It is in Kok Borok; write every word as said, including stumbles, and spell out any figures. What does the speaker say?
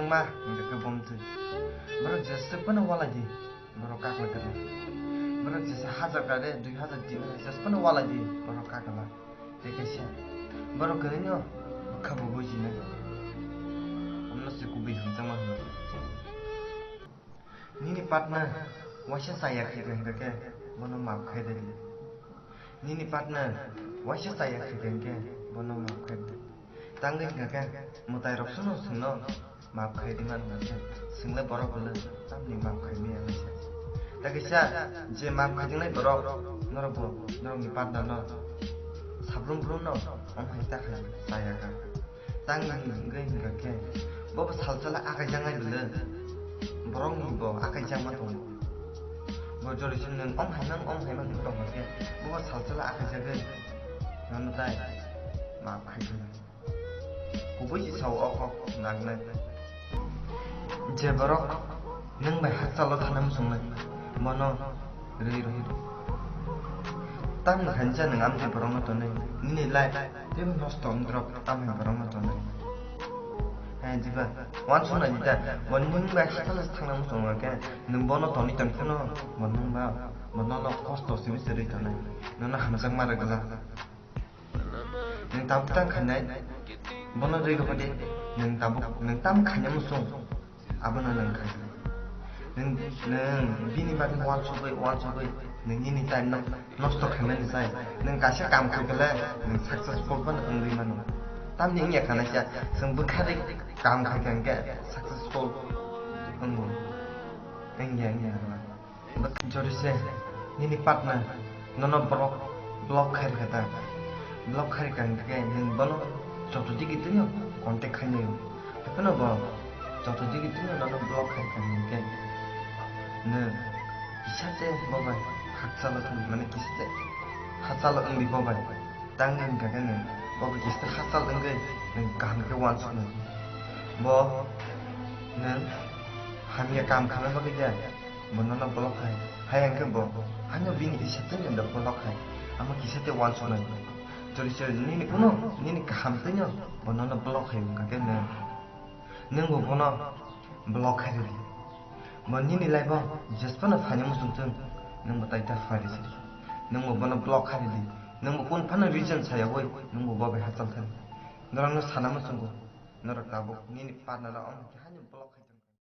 Ma, hingkha khe bomtwi. Borok jesa phano walai di, borok kakla kwrwi. Borok jesa hajar kare, dui hajar, tin hajar, jesa phano walai di, borok kakla. Tei kaisa, borok kwrwino bwkha bo bujinai. Omno se kubui hamjakma hwno. Nini partner waisa chaya khe hingkha khe bono maaf khai di. Nini partner waisa chaya khe hingkha khe bono maaf khai di. Tangwi hingkha khe mwtai rok sono chwngno maaf khai di man hingkha khe chwngle borok bwle tamni maaf khai maya hwnwi sa. Tei kaisa je maaf khai dingnai borok norok bo norokni partner no sablum brum no om hai ta khai chaya kha. Tang hingkhe hingkha khe bo bo salsala akaijaknai bwle borokni bo akaijakma tongo. Bo jori se nwng om hai mang om hai mang wng tongkha khe bo bo salsala akaijagwi nono tai maaf khai kha. Kubui se sao o kok nangnai. Je borok nwng bai hakchalo thana muchungnai bono rwi rwi. Tamni khainsa nwng amtwi borokno tonwi nini life tei nosto wngdrop tamni borokno tonwi. Hai diba wansuknai dita bo nwng bai hakchalo thangna muchungo khe nwng bono tonwi tongphano bo nwng ba bo nono kosto simi se rwi tongnai nono hamjakma rwgwlak. Nwng tabuk tang khainai bono rwgwi phadi nwng tabuk nwng tam khaina muchung abono nwng khainai. Nwng nwng bini bagwi wansugwi wansugwi nwng nini time no nosto khaimani sai nwng kaisa kam khaikhe le nwng successful phano wngwi mano. Tamni wngya kha naisa chwng bwkha ri kam khaikha hwnkhe successful wngo wngya wngya. Jori se nini partner nono block block khai rwkha ta. Block khai rwkha hwnkhe nwng bono joto digi twino contact khainai o. Haphano bo joto digi twino nono block khai rwkha hwnkhe nwng kisa se bo bai hakchalo thangwi mane kisa se hakchalo wngwi bo bai. Tang hwnkha khe nwng bo bai kisa se hakchal wngwi nwng kaham khe wansuknai. Bo nwng hamya kam khaina bagwi ya. Bo nono block khai. Hai hwnkhe bo haino bini kisa twi no block khai. Amo kisa tei wansuknai. Jori se nini kunu nini kaham twi no bo nono block khai hwnkha khe nwng. Nwng bo bono block khai rwdi. Bo nini life o jesphano phaina muchungthung nwng bo tai ta phai rwdi. Nwng bo bono block khai rwdi. Nwng bo kun phano reason sayawi nwng bo bo bai hachal thani. Norokno sana muchungo. Norok tabuk nini partner rok omo khe haino block